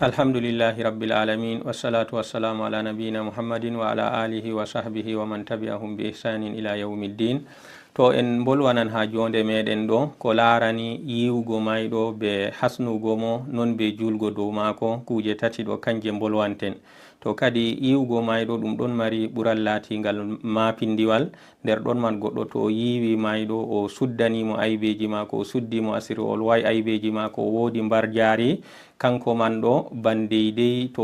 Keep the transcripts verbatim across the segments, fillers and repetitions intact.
Alhamdulillahi Rabbil Alamin, wassalatu wassalamu ala nabiyyina Muhammadin wa ala alihi wa sahbihi wa man tabi'ahum bi ihsanin ila yawmiddin. To en mbolwanan ha jonde meɗen ɗo, ko larani yiwugo mayɗo be hasnugo mo, non be julgo dow maako, kuje tati ɗo kanje mbolwanten. To kadi yiwugo mayɗo ɗum ɗon mari ɓural latingal mapindiwal, nder ɗon man goɗɗo to o yiwi mayɗo, o suddani mo aybeji maako, o suddi mo asiri, o lowai aybeji maako, o wodi mbarjari, kanko man ɗo ban deydey to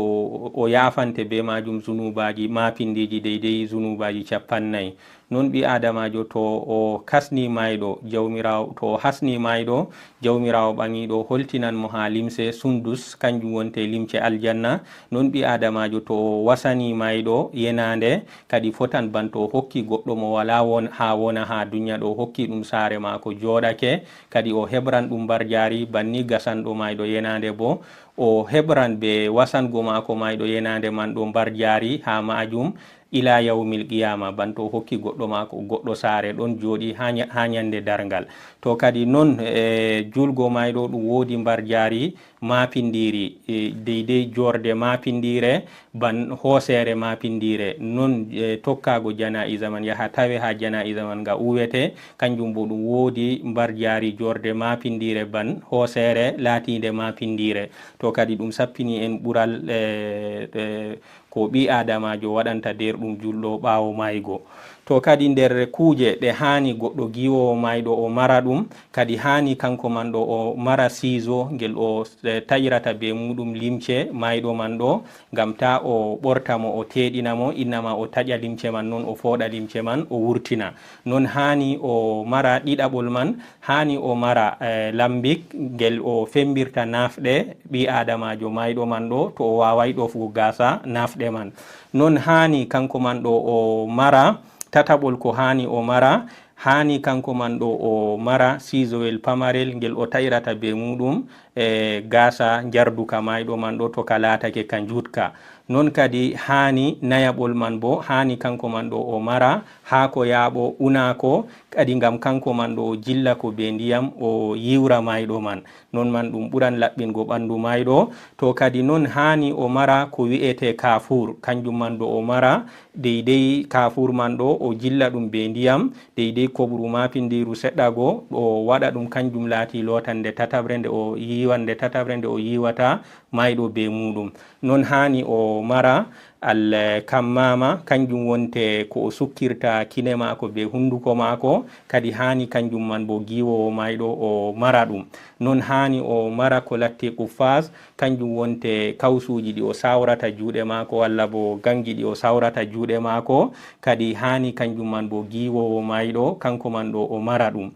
o yafante be majum zunubaji mapindiji deydey zunubaji capannay. Non ɓi adamajo to o kasni mayɗo, jawmirawo, to o hasni mayɗo, jawmirawo ɓaŋiɗo holtinan mo ha limse sundus, kanjum wonte limce aljanna. Non ɓi adamajo to o wasani mayɗo yenande, kadi fotan ban to o hokki goɗɗo mo wala won ha wona ha dunya ɗo, o hokki ɗum saare maako joɗake, kadi o heɓran ɗum mbarjari, banni gasanɗo mayɗo yenande bo o heɓran be wasango maako mayɗo yenande man ɗo mbarjari ha majum ila yawmil qiyama, ban to o hokki goɗɗo maako goɗɗo saare ɗon joɗi ha nya-, ha nyande darngal. To kadi non e julgo mayɗo ɗum wodi mbarjari mapindiri, e, deydey jorde mapindire, ban hoosere mapindire, non e tokkago jana'iza man, yaha tawe ha jana'iza man nga uwete, kanjum bo ɗum wodi mbarjari jorde mapindire, ban hoosere latinde mapindire. To kadi ɗum sappini en ɓural, e, e, ko ɓi adamajo waɗanta der ɗum julɗo ɓawo maygo. To kadi nder kuje ɗe hani goɗɗo giwowo mayɗo o mara ɗum, kadi hani kanko man ɗo o mara sizo ngel o, e, taƴrata be muɗum limce mayɗo man ɗo, ngam ta o ɓorta mo, o teɗina mo, innama o taƴa limce man, non o foɗa limce man, o wurtina. Non hani o mara ɗiɗaɓol man, hani o mara, e, lambik ngel o fembirta nafɗe ɓi adamajo mayɗo man ɗo, to o wawai ɗofgo gasa nafɗe man. Non hani kanko man ɗo o mara tataɓol, ko hani o mara, hani kanko man ɗo o mara sizowel pamarel ngel o taƴrata be muɗum, e, gasa jarduka mayɗo man ɗo, to ka latake ka jutka. Non kadi hani nayaɓol man bo, hani kanko man ɗo o mara haako yaaɓo unako, kadi ngam kanko man ɗo o jilla ko be ndiyam, o yiwra mayɗo man. Non man ɗum ɓuran laɓɓingo ɓandu mayɗo. To kadi non hani o mara ko wi'ete kafur, kanjum man ɗo o mara deydey kafur man ɗo, o jilla ɗum be ndiyam, deydey koɓru mapindiru seɗɗa go, o waɗa ɗum kanjum laati lotande tataɓre nde o yiwan, nde tataɓre nde o yiwata mayɗo be muɗum. Non hani o mara al kammama, kanjum wonte ko o sukkirta kine maako be hunduko maako, kadi hani kanjum man bo giwowo mayɗo o mara ɗum. Non hani o mara ko latti qufas, kanjum wonte kawsuji ɗi o sawrata juuɗe maako, walla bo gangi ɗi o sawrata juuɗe maako, kadi hani kanjum man bo giwowo mayɗo, kanko man ɗo o mara ɗum.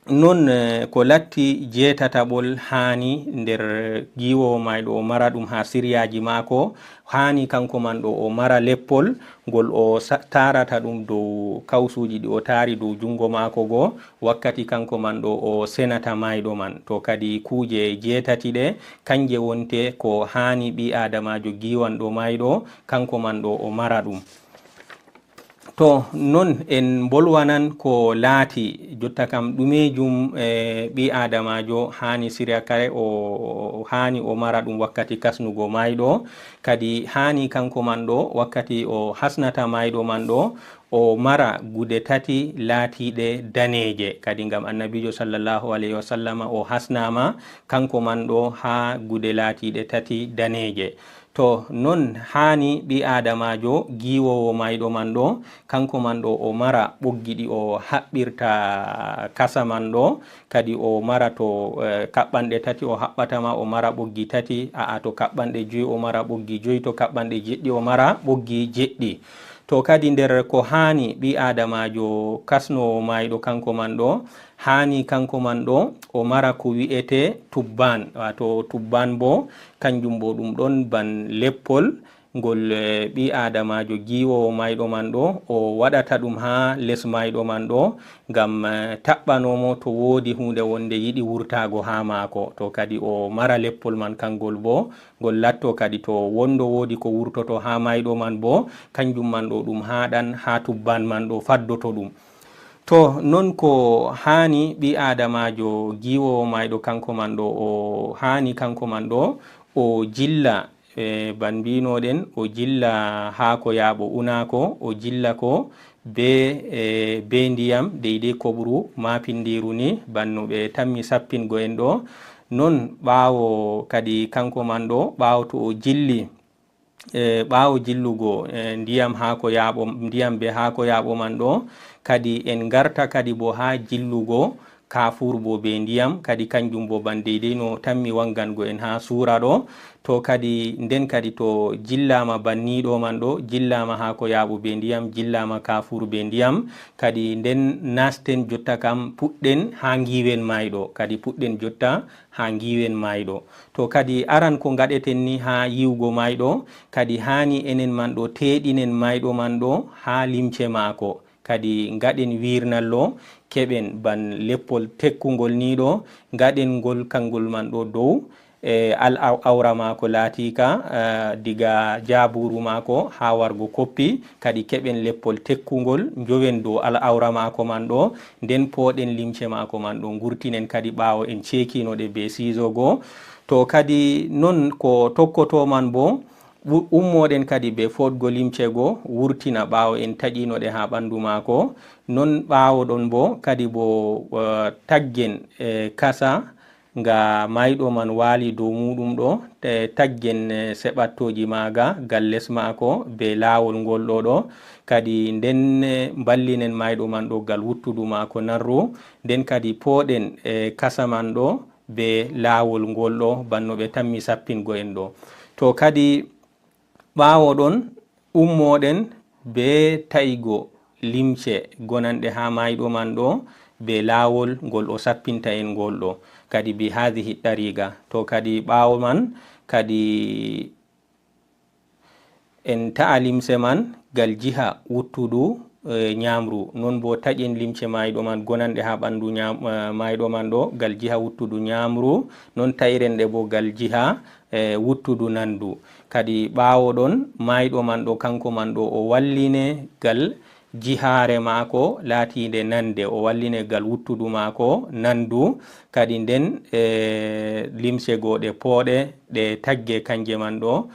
Non, eh, ko latti jeetataɓol hani nder giwowo mayɗo o mara ɗum ha siryaji maako, hani kanko man ɗo o mara leppol ngol o sa-, tarata ɗum dow kawsuji ɗi o tari dow jungo maako go, wakkati kanko man ɗo o senata mayɗo man. To kadi kuje jeetati ɗe, kanje wonte ko hani ɓi adamajo giwanɗo mayɗo, kanko man ɗo o mara ɗum. To non en mbolwanan ko laati jotta kam ɗumejum, e, ɓi adamajo hani sirya kare o, o hani o mara ɗum wakkati kasnugo mayɗo, kadi hani kanko man ɗo wakkati o hasnata mayɗo man ɗo, o mara gude tati laatiɗe daneje, kadi ngam annabijo sallallahu alayhi wa sallama o hasnama kanko man ɗo ha gude laatiɗe tati daneje. To non hani ɓi adamajo giwowo mayɗo man ɗo, kanko man ɗo o mara ɓoggi ɗi o haɓɓirta kasa man ɗo, kadi o mara to, eh, kaɓɓanɗe tati o haɓɓata ma, o mara ɓoggi tati, a'a, to kaɓɓanɗe joyi o mara ɓoggi joyi, to kaɓɓanɗe jeɗɗi o mara ɓoggi jeɗɗi. To kadi nder ko hani ɓi adamajo kasnowo mayɗo kanko man ɗo, hani kanko man ɗo o mara ko wi'ete tubban, wato tubban bo kanjum bo ɗum ɗon ban leppol ngol, eh, ɓi adamajo giwowo mayɗo man ɗo o waɗata ɗum ha les mayɗo man ɗo ngam, eh, taɓɓanomo to wodi hunde wonde yiɗi wurtago ha maako. To kadi o mara leppol man kangol bo ngol latto kadi to wondo wodi ko wurtoto ha mayɗo man bo, kanjum man ɗo ɗum haɗan ha tubban man ɗo faddoto ɗum. To non ko hani ɓi adamajo giwowo mayɗo kanko man ɗo o hani kanko man ɗo o jilla, e, ban mbinoɗen, o jilla haa ko yaaɓo unaako, o jilla ko be, e, be ndiyam, deydey koɓru maapindiiru ni, ban no ɓe tammi sappingo en ɗo. Non ɓaawo kadi kanko man ɗo, ɓaawo to o jilli, e, ɓaawo jillugo, e, ndiyam haa ko yaaɓo, ndiyam be haa ko yaaɓo man ɗo, kadi en ngarta kadi bo haa jillugo kaafuur bo be ndiyam, kadi kanjum bo ban deydey no tammi wangango en haa suura ɗo. To kadi nden kadi to jillaama banniiɗo man ɗo, jillaama haa ko yaaɓo be ndiyam, jillaama kaafuur be ndiyam, kadi nden nasten jotta kam puɗɗen haa ngiiwen maayɗo, kadi puɗɗen jotta haa ngiiwen maayɗo. To kadi aran ko ngaɗeten ni haa yiwgo maayɗo, kadi haani enen man ɗo teeɗinen maayɗo man ɗo haa limce maako. Kadi ngaɗen wiirnallo, keɓen ban leppol tekkungol ni ɗo, ngaɗen ngol kangol man ɗo dow, e, al-, aw-, awra maako laatiika, e, diga jaabuuru maako haa wargo koppi, kadi keɓen leppol tekkungol, njowen dow al-, awra maako man ɗo, nden pooɗen limce maako man ɗo, ngurtinen kadi ɓaawo en ceekino ɗe be siizo go. To kadi non ko tokkoto man bo, ɓu-, ummoɗen kadi be fooɗgo limce go, wurtina ɓaawo en taƴino ɗe haa ɓandu maako. Non ɓaawo ɗon bo, kadi bo, eh, taggen, eh, kasa nga maayɗo man waali dow muuɗum ɗo, te taggen, eh, seɓattooji maaga gal les maako be laawol ngol ɗo ɗo. Kadi nden, eh, mballinen maayɗo man ɗo gal wuttudu maako nanru, nden kadi pooɗen, eh, kasa man ɗo be laawol ngol ɗo, ban no ɓe tammi sappingo en ɗo. To kadi ɓaawo ɗon ummoɗen be ta'igo limce gonanɗe haa maayɗo man ɗo, be laawol ngol o sappinta en ngol ɗo, kadi bi haadihi ɗariiqa. To kadi ɓaawo man kadi en ta'a limce man gal jiha wuttudu, eh, ñaamru. Non bo taƴen limce maayɗo man gonanɗe haa ɓandu ñaam-, eh, maayɗo man ɗo gal jiha wuttudu ñaamru. Non ta'iren ɗe bo gal jiha, eh, wuttudu nandu. Kadi ɓaawo ɗon, maayɗo man ɗo, kanko man ɗo, o walline gal jihaare maako laatiinde nande, o walline gal wuttudu maako nandu. Kadi nden, eh, limce goo ɗe pooɗe, ɗe tagge kanje man ɗo.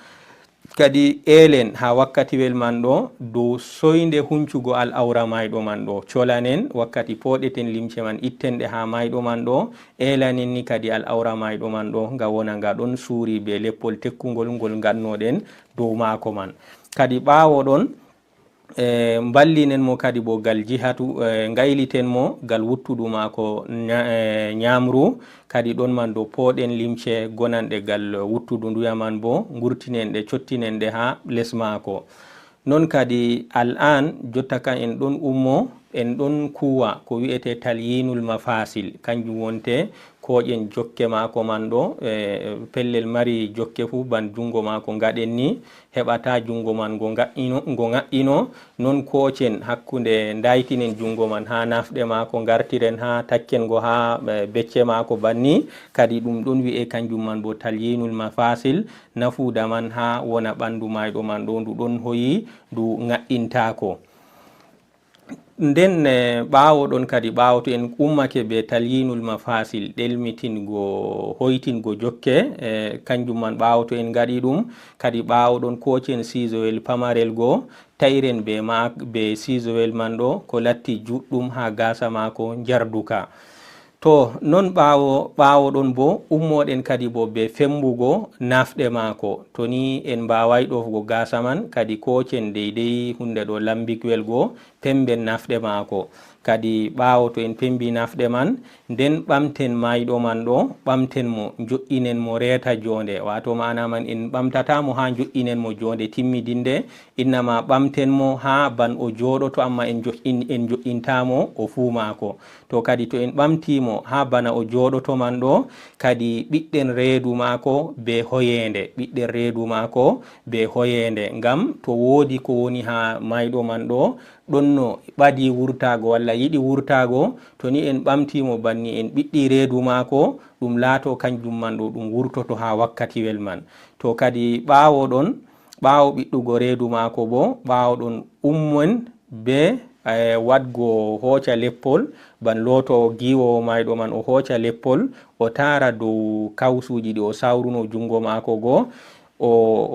Kadi eelen haa wakkatiwel man ɗo dow soynde huncugo al-awra maayɗo man ɗo. Colanen wakkati pooɗeten limce man, itten ɗe haa maayɗo man ɗo. Eelanen ni kadi al-awra maayɗo man ɗo, nga wona nga ɗon suuri be leppol tekkungol ngol ngaɗnoɗen dow maako man. Kadi ɓaawo ɗon, e, mballinen mo kadi bo gal jihatu, e, ngayliten mo gal wuttudu maako ña-, e, ñaamru. Kadi ɗon man ɗo pooɗen limce gonanɗe gal wuttudu nduya man bo, ngurtinen ɗe, cottinen ɗe haa les maako. Non kadi al'aan, jotta kan en ɗon ummo, en ɗon kuwa ko wi'ete talyinul mafasil, kanjum wonte kooƴen jokke maako man ɗo, e, pellel mari jokke fuu, ban junngo maako ngaɗen ni, heɓata junngo man ngo ngaƴƴino, ngo ngaƴƴino. Non koocen hakkunde, ndaytinen junngo man haa nafɗe maako, ngartiren haa takken ngo haa, e, becce maako banni. Kadi ɗum ɗon wi'e kanjum man bo talyinul mafasil, nafuuda man haa wona ɓandu maayɗo man ɗo, ndu ɗon hoyi, ndu ngaƴƴintaako. Nden, e, ɓaawo ɗon kadi, ɓaawo to en ummake be talyinul mafasil, ɗelmitingo, hoytingo jokke, e, kanjum man ɓaawo to en ngaɗi ɗum, kadi ɓaawo ɗon koocen siisowel pamarel go, ta'iren be ma-, be siisowel man ɗo, ko latti juɗɗum haa gaasa maako njarduka. To, non ɓaawo, ɓaawo ɗon bo, ummoɗen kadi bo be fembugo nafɗe maako. To ni en mbaaway ɗoofgo gaasa man, kadi koocen deydey hunde ɗo lambikwel go, pemben nafɗe maako. Kadi ɓaawo to en pembi nafɗe man, nden ɓamten maayɗo man ɗo, ɓamten mo, njo'inen mo reeta joonde. Waato maana man en ɓamtata mo haa njo'inen mo joonde timmidinde, innama ɓamten mo haa ban o jooɗoto, amma en njo'in-, en njo'inta mo o fuu maako. To kadi to en ɓamti mo haa bana o jooɗoto man ɗo, kadi ɓiɗɗen reedu maako be hoyeende, ɓiɗɗen reedu maako be hoyeende. Ngam to woodi ko woni haa maayɗo man ɗo, ɗon no ɓadi wurtaago walla yiɗi wurtaago, to ni en ɓamti mo banni en ɓiɗɗi reedu maako, ɗum laato kanjum man ɗo ɗum wurtoto haa wakkatiwel man. To kadi ɓaawo ɗon, ɓaawo ɓiɗɗugo reedu maako bo, ɓaawo ɗon ummen be E, waɗgo hooca leppol, ban looto giiwoowo maayɗo man, o hooca leppol, o taara dow kawsuuji ɗi o sawruno junngo maako goo, o,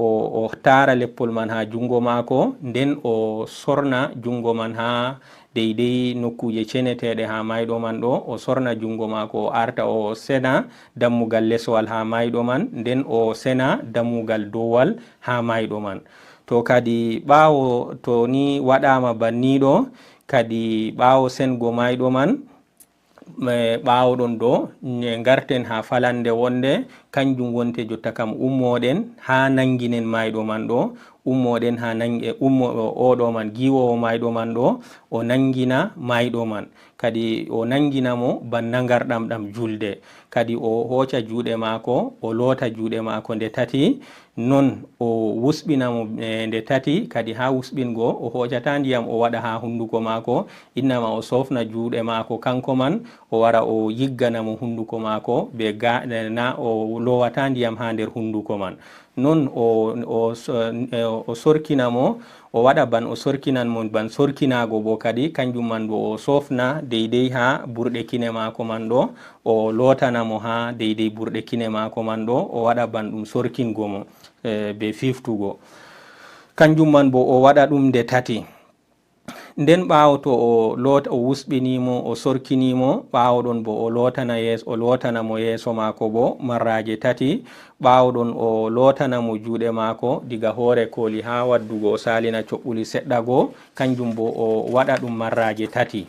o, o taara leppol man haa junngo maako, nden o sorna junngo man haa deydey nokkuuje ceneteeɗe haa maayɗo man ɗo, o sorna junngo maako, o arta o sena dammugal leswal haa maayɗo man, nden o sena dammugal dowwal haa maayɗo man. To kadi ɓaawo to ni waɗaama banniiɗo, kadi ɓaawo sengo maayɗo man, e, ɓaawo ɗon ɗo, ne ngarten haa falande wonde, kanjum wonte jotta kam ummoɗen haa nanginen maayɗo man ɗo, ummoɗen haa nang-, e, ummo-, o-, oɗo man, giiwoowo maayɗo man ɗo, o nangina maayɗo man. Kadi o nangina mo ban nangarɗam ɗam julde. Kadi o hooca juuɗe maako, o loota juuɗe maako nde tati, non o wusɓina mo, e, nde tati, kadi haa wusɓingo o hoocataa ndiyam o waɗa haa hunnduko maako, innama o soofna juuɗe maako kanko man, o wara o yiggana mo hunnduko maako, be ga-, na o loowataa ndiyam haa nder hunnduko man. Non o, o so-, e, o sorkina mo, o waɗa ban o sorkinan mo, ban sorkinaago bo kadi, kanjum man bo o soofna deydey haa burɗe kine maako man ɗo, o lootana mo haa deydey burɗe kine maako man ɗo, o waɗa ban ɗum sorkingo mo, e, be fiftugo. Kanjum man bo o waɗa ɗum nde tati. Nden ɓaawo to o loota, o wusɓini mo, o sorkini mo, ɓaawo ɗon bo o lootana yees-, o lootana mo yeeso maako bo marraaje tati. Ɓaawo ɗon o lootana mo juuɗe maako, diga hoore kooli haa waddugo o saalina coɓɓuli seɗɗa go, kanjum bo o waɗa ɗum marraaje tati.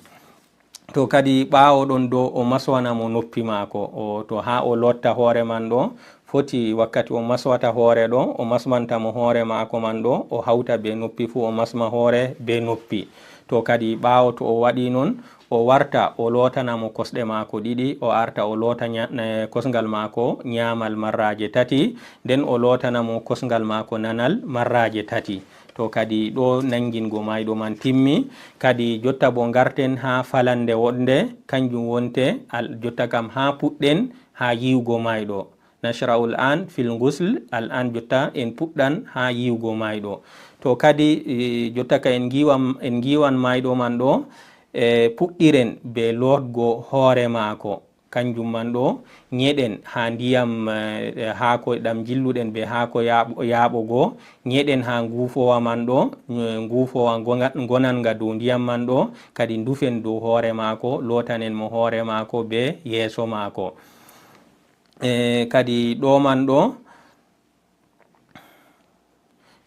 To kadi ɓaawo ɗon do o maswana mo noppi maako, o, to haa o lotta hoore man ɗo, foti wakkati o maswata hoore ɗo, o masmanta mo hoore maako man ɗo, o hawta be noppi fuu, o masma hoore be noppi. To kadi ɓaawo to o waɗi non, o warta o lootana mo kosɗe maako ɗiɗi, o arta o loota nya-, eh, kosngal maako nyaamal marraaje tati, nden o lootana mo kosngal maako nanal marraaje tati. To kadi ɗo nangingo maayɗo man timmi, kadi jotta bo ngarten haa falande woɗnde, kanjum wonte al-, jotta kam haa puɗɗen haa yiwgo maayɗo. Nashra'ul an fil ghusl, al an jotta en puɗɗan haa yiwgo maayɗo. To kadi, eh, jotta ka en ngiwan, en ngiwan maayɗo man ɗo, eh, puɗɗiren be lootgo hoore maako. Kanjum man ɗo, nyeɗen haa ndiyam, eh, haako ɗam jilluɗen be haako yaaɓo, yaaɓo go, nyeɗen haa nguufoowa man ɗo, eh, nguufoowa ngonga-, ngonanga dow ndiyam man ɗo, kadi ndufen dow hoore maako, lootanen mo hoore maako be yeeso maako. Eh, kadi ɗo man ɗo,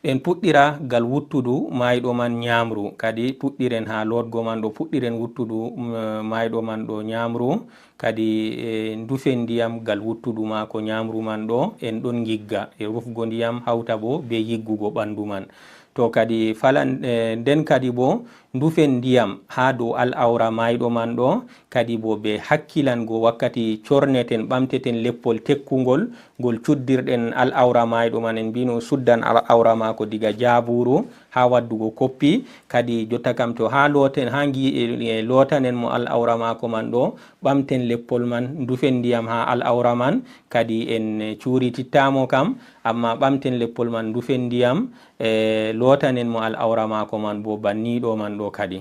en puɗɗira gal wuttudu maayɗo man nyaamru, kadi puɗɗiren haa lootgo man ɗo, puɗɗiren wuttudu, mm, maayɗo man ɗo nyaamru, kadi, eh, ndufen ndiyam gal wuttudu maako nyaamru man ɗo, en ɗon ngigga e rufgo ndiyam hawta bo be yiggugo ɓandu man. To kadi falan-, eh, nden kadi bo, ndufen ndiyam haa dow al'awra maayɗo man ɗo, kadi bo be hakkilango wakkati corneten, ɓamteten leppol tekkungol, ngol cuddirɗen al'awra maayɗo man, en mbino suddan al'awra maako diga jaabuuru haa waddugo koppi. Kadi jotta kam to haa looten, haa ngi-, e, e, lootanen mo al'awra maako man ɗo, ɓamten leppol man, ndufen ndiyam haa al'awra man, kadi en cuurititta mo kam, amma ɓamten leppol man, ndufen ndiyam, e, lootanen mo al'awra maako man bo banniiɗo man ɗo kadi.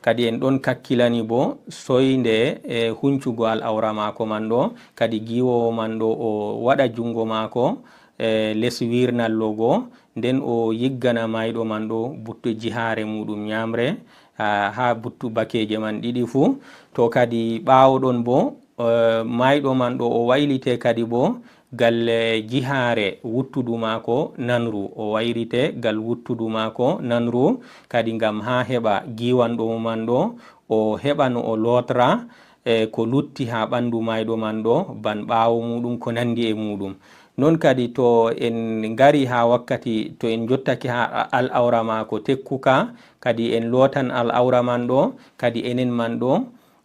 Kadi en ɗon kakkilani bo soynde, e, huncugo al'awra maako man ɗo, kadi giiwoowo man ɗo o waɗa junngo maako, e, les wiirnallo go, nden o yiggana maayɗo man ɗo buttu jihaare muuɗum nyaamre, haa, haa buttu bakeeje man ɗiɗi fuu. To kadi ɓaawo ɗon bo, e, maayɗo man ɗo o waylite kadi bo, galle jihaare wuttudu maako nanru, o wayrite gal wuttudu maako nanru, kadi ngam haa heɓa giiwanɗo mo man ɗo, o heɓa no o lootra, e, ko lutti haa ɓandu maayɗo man ɗo, ban ɓaawo muuɗum, ko nandi e muuɗum. Non kadi to en ngari haa wakkati, to en njottake haa a-, al'awra maako tekkuka, kadi en lootan al'awra man ɗo, kadi enen man ɗo,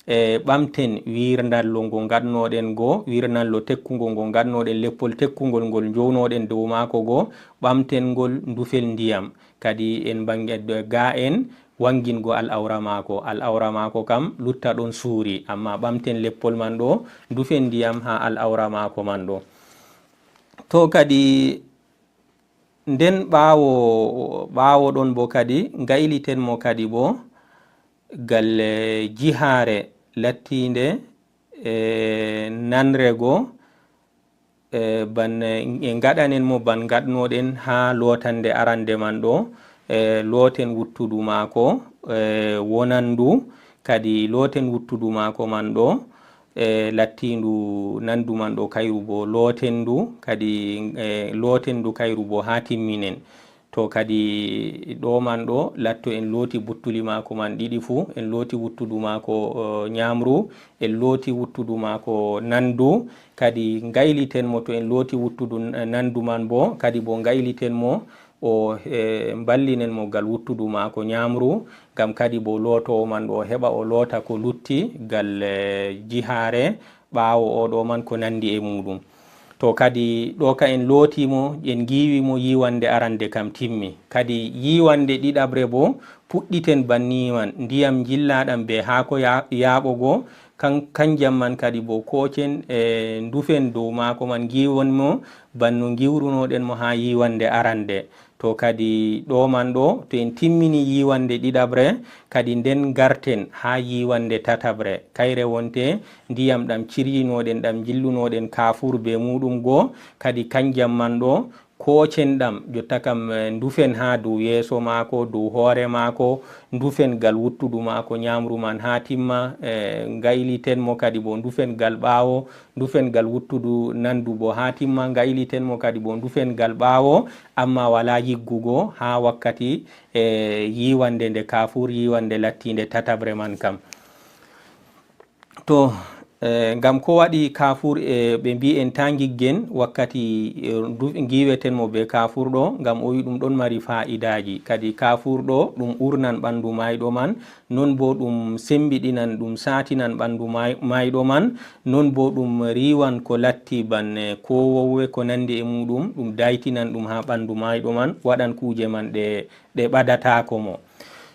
e, ɓamten wiirnallo ngo ngaɗnoɗen ngo, wiirnallo tekkungo ngo ngaɗnoɗen, leppol tekkungol ngol njownoɗen dow maako ngo, ɓamten ngol ndufel ndiyam. Kadi en bange, ga en wangingol al'awra maako. Al'awra maako kam lutta ɗon suuri, amma ɓamten leppol man ɗo, ndufen ndiyam haa al'awra maako man ɗo. To kadi Nden ɓaawo, ɓaawo ɗon bo kadi, ngayliten mo kadi bo gal, eh, jihaare lattiinde, eh, nanre go, eh, ban, eh, ngaɗanen mo ban ngaɗnoɗen haa lootande arande man ɗo, eh, looten wuttudu maako, eh, wonandu, kadi looten wuttudu maako man ɗo, eh, lattiindu nandu man ɗo kayru bo lootendu, kadi, eh, lootendu kayru bo haa timminen. To kadi ɗo man ɗo latto en looti buttuli maako man ɗiɗi fuu, en looti wuttudu maako, eh, nyaamru, en looti wuttudu maako nandu, kadi ngayliten mo to en looti wuttudu n-, nandu man bo, kadi bo ngayliten mo o, eh, mballinen mo gal wuttudu maako nyaamru, ngam kadi bo lootoowo man ɗo heɓa o loota ko lutti gal, eh, jihaare, ɓaawo o ɗo man ko nandi e muuɗum. To kadi ɗo ka en looti mo, en ngiiwi mo yiiwande arande kam timmi. Kadi yiiwande ɗiɗaɓre bo puɗɗiten banni man, ndiyam njillaaɗam be haako ya-, yaaɓo go, kan-, kanjam man kadi bo kooten, e ndufen dow maako man, ngiiwon mo banno ngiwrunoɗen mo haa yiiwande arande. To kadi ɗo man ɗo, to en timmini yiiwande ɗiɗaɓre, kadi nden garten haa yiiwande tataɓre. Kayre wonte ndiyam ɗam ciryinoɗen, ɗam njillunoɗen kaafuur be muuɗum go, kadi kanjam man ɗo, koocenɗam, jotta kam, eh, ndufen haa dow yeeso maako, dow hoore maako, ndufen gal wuttudu maako nyaamru man haa timma, eh, ngayliten mo kadi bo ndufen gal ɓaawo, ndufen gal wuttudu nandu bo haa timma, ngayliten mo kadi bo ndufen gal ɓaawo, amma walaa yiggugo haa wakkati, eh, yiiwande nde kaafuur, yiiwande lattiinde tataɓre man kam. To, eh, ngam ko waɗi kaafuur, eh, ɓe mbi'i en taa ngiggen wakkati, eh, ndu-, ngiiweten mo bee kaafuur ɗo, ngam o wi'i ɗum ɗon mari faa'idaaji. Kadi kaafuur ɗo, ɗum urnan ɓandu maayɗo man, non boo ɗum sembiɗinan, ɗum saatinan ɓandu maay-, maayɗo man, non boo ɗum riiwan ko latti ban, eh, koowoowe ko nandi e muuɗum, ɗum daytinan ɗum haa ɓandu maayɗo man, waɗan kuuje man ɗe, ɗe ɓadataako mo.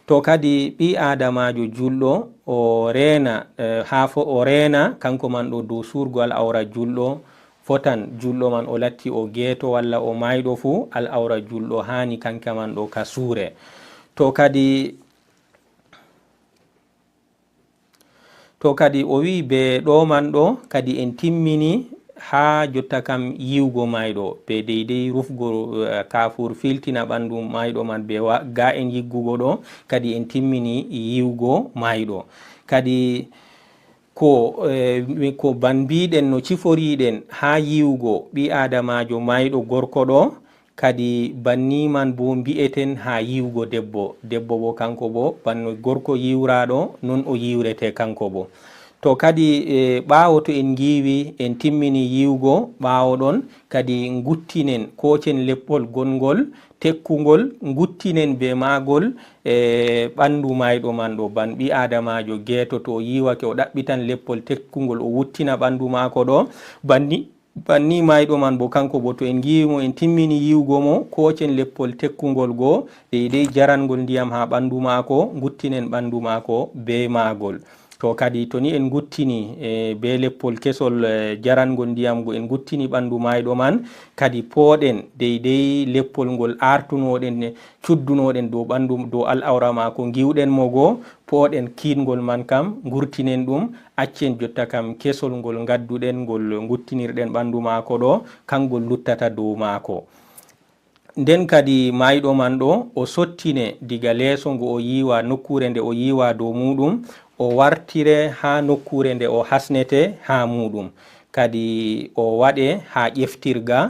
To kadi ɓii aadamaajo julɗo, o reena, eh, haa fo-, o reena kanko man ɗo dow suurgo al'awra julɗo, fotan julɗo man o latti o geeto walla o maayɗo fuu, al'awra julɗo haani kanka man ɗo ka suure. To kadi, to kadi o wi'i bee ɗo man ɗo, kadi en timmini haa jotta kam yiwgo maayɗo, be deydey rufgo, eh, kaafuur filtina ɓandu maayɗo man be wa-, ga'en yiggugo ɗo, kadi en timmini yiwgo maayɗo. Kadi ko, eh, mi-, ko ban mbiiɗen no ciforiiɗen haa yiwgo ɓii aadamaajo maayɗo gorko ɗo, kadi banni man bo mbi'eten haa yiwgo debbo. Debbo bo kanko bo, banno gorko yiwraaɗo, non o yiwrete kanko bo. To kadi, eh, ɓaawo to en ngiiwi, en timmini yiwgo, ɓaawo ɗon kadi nguttinen, koocen leppol gongol, tekkungol, nguttinen be maagol, eh, ɓandu maayɗo man ɗo. Ban ɓii aadamaajo geeto to o yiwake, o ɗaɓɓitan leppol tekkungol, o wuttina ɓandu maako ɗo. Banni Banni maayɗo man bo, kanko bo, to en ngiiwi mo, en timmini yiwgo mo, koocen leppol tekkungol go, deydey jarangol ndiyam haa ɓandu maako, nguttinen ɓandu maako be maagol. To kadi, to ni en nguttini, e, be leppol kesol, e, jarangol ndiyam go, en nguttini ɓandu maayɗo man, kadi pooɗen deydey leppol ngol aartunoɗen, cuddunoɗen dow ɓandu, dow al'awra maako, ngiwɗen mo go, pooɗen kiitngol man kam, ngurtinen ɗum, accen jotta kam kesol ngol ngadduɗen, ngol nguttinirɗen ɓandu maako ɗo, kangol luttata dow maako. Nden kadi maayɗo man ɗo, o sottine diga leeso ngo o yiiwa, nokkuure nde o yiiwa dow muuɗum, o wartire haa nokkuure nde o hasnete haa muuɗum. Kadi o waɗe haa ƴeftirga,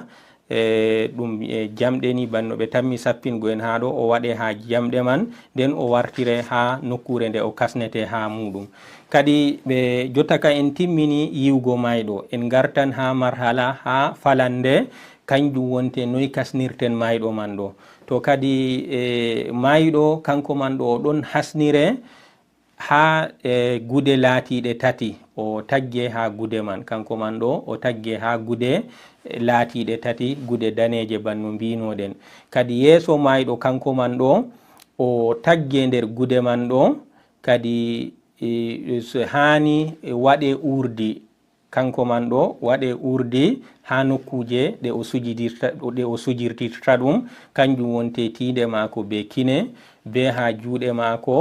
e, ɗum, e, jamɗe ni, banno ɓe tammi sappingo en haa ɗo, o waɗe haa jamɗe man, nden o wartire haa nokkuure nde o kasnete haa muuɗum. Kadi ɓe jotta ka en timmini yiwgo maayɗo, en ngartan haa marhala, haa falande, kanjum wonte noy kasnirten maayɗo man ɗo. To kadi, e, maayɗo kanko man ɗo o ɗon hasnire, haa, e, gude laatiiɗe tati, o tagge haa gude man. Kanko man ɗo, o tagge haa gude, e, laatiiɗe tati, gude daneeje banno mbiinoɗen. Kadi yeeso maayɗo kanko man ɗo, o tagge nder gude man ɗo, kadi, e, so haani waɗe uurdi, Kanko man ɗo, waɗe urdi haa nokkuuje ɗe o sujidirta, ɗe o sujirtirta ɗum, kanjum wonte tiinde maako bee kine, bee haa juuɗe maako,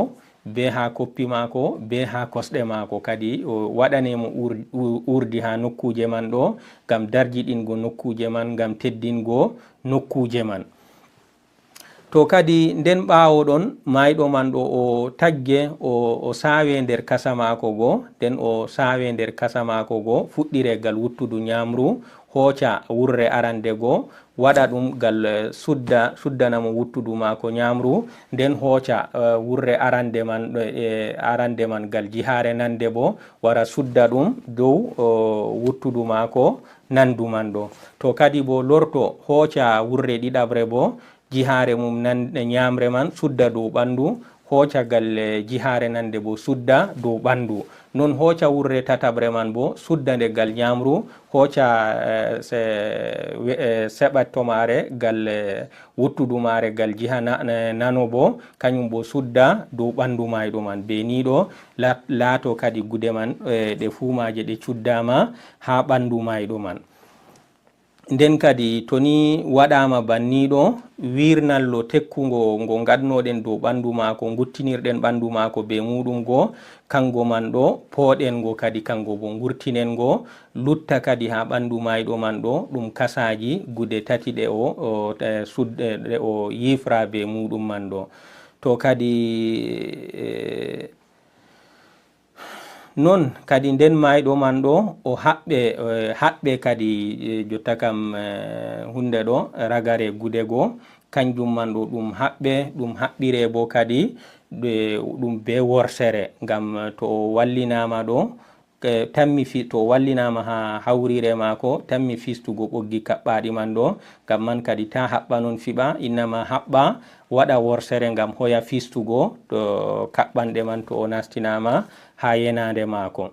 bee haa koppi maako, bee haa kosɗe maako. Kadi o waɗane mo ur-, u-, urdi haa nokkuuje man ɗo, ngam darjiɗingo nokkuuje man, ngam teddingo nokkuuje man. To kadi nden ɓaawo ɗon, maayɗo man ɗo o tagge, o, o saawe nder kasa maako go, nden o saawe nder kasa maako go, fuɗɗire gal wuttudu nyaamru, hooca wurre arande go, waɗa ɗum gal, eh, sudda, suddana mo wuttudu maako nyaamru, nden hooca, eh, wurre arande man, eh, arande man gal jihaare nande bo, wara sudda ɗum dow, o, wuttudu maako nandu man ɗo. To kadi bo lorto, hooca wurre ɗiɗaɓre bo, jihaare mum nan-, nyaamre man sudda dow ɓandu, hooca gal, eh, jihaare nande bo sudda dow ɓandu. Non hooca wurre tataɓre man bo, sudda nde gal nyaamru, hooca, eh, se-, we-, eh, seɓatto maare gal, eh, wuttudu maare gal jiha na-, eh, nano bo, kanyum bo sudda dow ɓandu maayɗo man. Be ni ɗo la-, laato kadi gude man, eh, ɗe fuu maaje ɗe cuddaama haa ɓandu maayɗo man. Nden kadi, to ni waɗaama banni ɗo, wiirnallo tekkungo ngo ngaɗnoɗen dow ɓandu maako, nguttinirɗen ɓandu maako be muuɗum go, kango man ɗo, pooɗen ngo kadi kango bo, ngurtinen ngo, lutta kadi haa ɓandu maayɗo man ɗo, ɗum kasaaji gude tati ɗe o, o, e, sud-, e, ɗe o yiifra be muuɗum man ɗo. To kadi, e, non kadi nden maayɗo man ɗo, o haɓɓe, e, haɓɓe kadi, e, jotta kam, e, hunde ɗo, ragare gude go, kanjum man ɗo ɗum haɓɓe, ɗum haɓɓire bo kadi, ɗe, ɗum be worsere, ngam to o wallinaama ɗo, e, tammi fi-, to o wallinaama haa hawriire maako, tammi fiistugo ɓoggi kaɓɓaaɗi man ɗo, ngam man kadi taa haɓɓa non fiɓa, innama haɓɓa, waɗa worsere ngam hoya fiistugo to kaɓɓanɗe man to o nastinaama haa yenaande maako.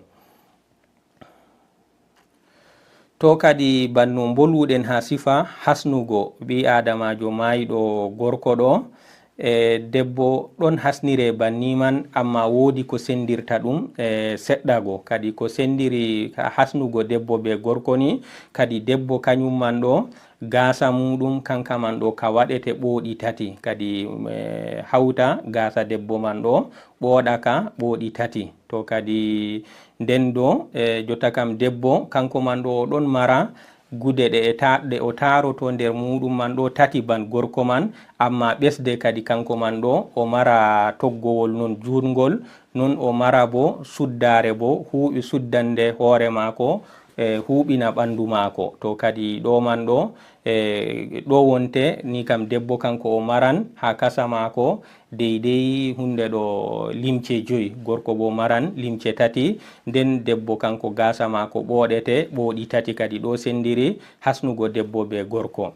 To kadi banno mboluɗen haa sifa hasnugo ɓii aadamaajo maayɗo gorko ɗo, e, debbo ɗon hasnire banni man, ammaa woodi ko sendirta ɗum, e, seɗɗa go. Kadi ko sendiri hasnugo debbo be gorko ni, kadi debbo kanyum man ɗo, gaasa muuɗum kanka man ɗo ka waɗete ɓooɗi tati. Kadi, e, hawta gaasa debbo man ɗo, ɓooɗa ka ɓooɗi tati. To kadi nden ɗo, e, jotta kam debbo, kanko man ɗo o ɗon mara gude ɗe e ta-, ɗe o taaroto nder muuɗum man ɗo tati ban gorko man, ammaa ɓesde kadi kanko man ɗo o mara toggowol non juutngol, non o mara bo suddaare bo huuɓi suddande hoore maako, e, huuɓina ɓandu maako. To kadi ɗo man ɗo, e, ɗo wonte ni kam debbo kanko o maran haa kasa maako, deydey hunde ɗo limce joy, gorko bo maran limce tati, nden debbo kanko gaasa maako ɓooɗete, ɓooɗi tati kadi ɗo sendiri hasnugo debbo be gorko.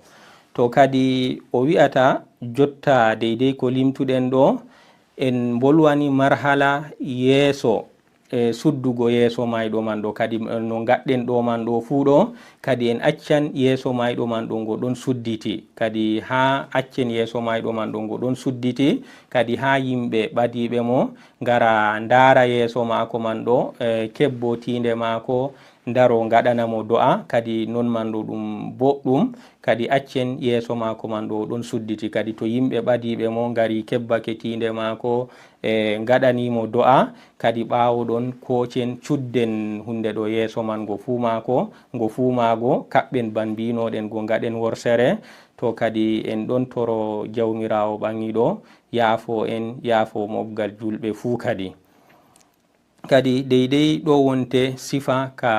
To kadi o wi'ata jotta deydey ko limtuɗen ɗo, en mbolwani marhala yeeso, e, suddugo yeeso maayɗo man ɗo. Kadi, e, no ngaɗɗen ɗo man ɗo fuu ɗo, kadi en accan yeeso maayɗo man ɗo ngo ɗon sudditi. Kadi haa accen yeeso maayɗo man ɗo ngo ɗon sudditi, kadi haa yimɓe ɓadiiɓe mo ngara ndaara yeeso maako man ɗo, e, kebbo tiinde maako, ndaro ngaɗana mo do'a, kadi non man ɗo ɗum boɗɗum. Kadi accen yeeso maako man ɗo ɗon sudditi. Kadi to yimɓe ɓadiiɓe mo ngari kebbake tiinde maako, e, ngaɗani mo do'a, kadi ɓaawo ɗon koocen cudden hunde ɗo yeeso man ngo fuu maako, ngo fuu maago, kaɓɓen ban mbiinoɗen go ngaɗen worsere. To kadi en ɗon toro Jawmiraawo ɓaŋiiɗo yaafo en, yaafo mobgal julɓe fuu kadi. Kadi deydey ɗo wonte sifa ka,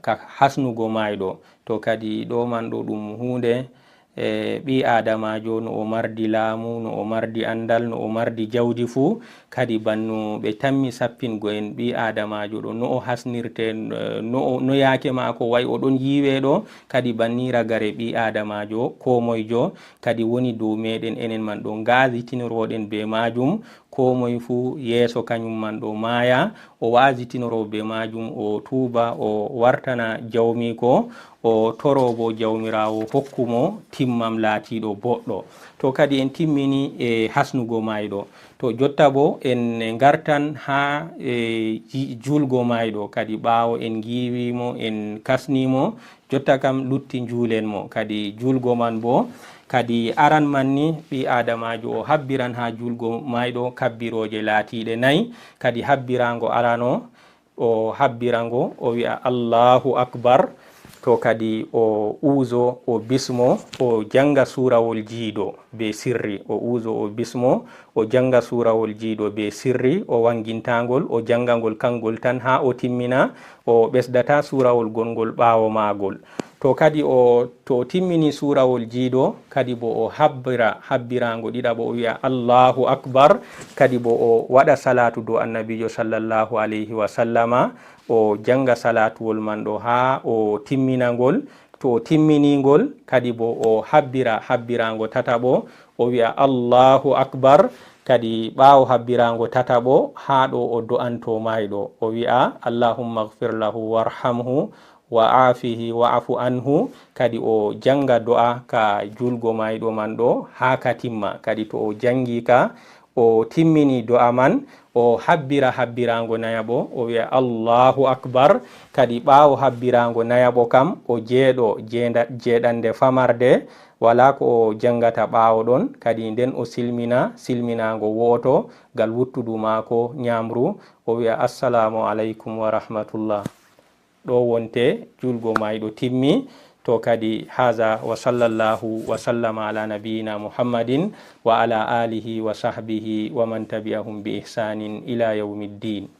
ka hasnugo maayɗo. To kadi ɗo man ɗo ɗum huunde, e, ɓii aadamaajo no o mardi laamu, no o mardi anndal, no o mardi jawdi fuu, kadi banno ɓe tammi sappingo en ɓii aadamaajo ɗo, no o hasnirte, e, no o, no yaake maako wayi o ɗon yiiwe ɗo, kadi banni ragare ɓii aadamaajo koomoyjo kadi woni dow meeɗen enen man ɗo ngaazitinoroɗen bee maajum, koo moy fuu yeeso kanyum man ɗo maaya, o wa'azitinoro bee maajum, o tuuba, o wartana jawmiiko, o toro bo Jawmiraawo hokku mo timmam laatiiɗo boɗɗo. To kadi en timmini e hasnugo maayɗo. To jotta bo en ngartan haa e ji-, juulgo maayɗo. Kadi ɓaawo en ngiiwi mo, en kasni mo, jotta kam lutti njuulen mo. Kadi juulgo man bo, kadi aran man ni ɓii Aadamaajo o habbiran haa juulgo maayɗo kabbirooje laatiiɗe nayi. Kadi habbiraango arano, o habbira ngo, o wi'a, "Allahu Akbar." To kadi o uuzo, o bismo, o janga suurawol jiido be sirri. O uuzo, o bismo, o janga suurawol jiido be sirri, o wanginta ngol, o janga ngol kangol tan haa o timmina, o ɓesdata suurawol gongol ɓaawo maagol. To kadi o, to o timmini suurawol jiido, kadi bo o habbira habbiraango ɗiɗaɓo, o wi'a, "Allahu Akbar." Kadi bo o waɗa salaatu dow Annabiijo sallallahu alayhi wa sallama, o janga salaatuwol man ɗo haa o timmina ngol. To o timmini ngol, kadi bo o habbira habbiraango tataɓo, o wi'a, "Allahu Akbar." Kadi ɓaawo habbiraango tataɓo, haa ɗo o do'anto maayɗo, o wi'a, "Allahumma ighfir lahu warhamhu wa aafihi wa'fu anhu." Kadi o janga do'a ka juulgo maayɗo man ɗo haa ka timma. Kadi to o jangi ka, o timmini do'a man, o habbira habbiraango nayaɓo, o wi'a, "Allahu Akbar." Kadi ɓaawo habbiraango nayaɓo kam, o jeeɗo jeenda-, jeeɗande famarde, walaa ko o jangata ɓaawo ɗon. Kadi nden o silmina silminaango wo'oto ngal wuttudu maako nyaamru, o wi'a, "Assalaamu alaykum wa rahmatullah." Ɗo wonte juulgo maayɗo timmi. To kadi, haza wa sallallahu wa sallama ala nabiyyina Muhammadin wa ala alihi wa sahbihi wa man tabi'ahum bi ihsanin ila yawmiddin.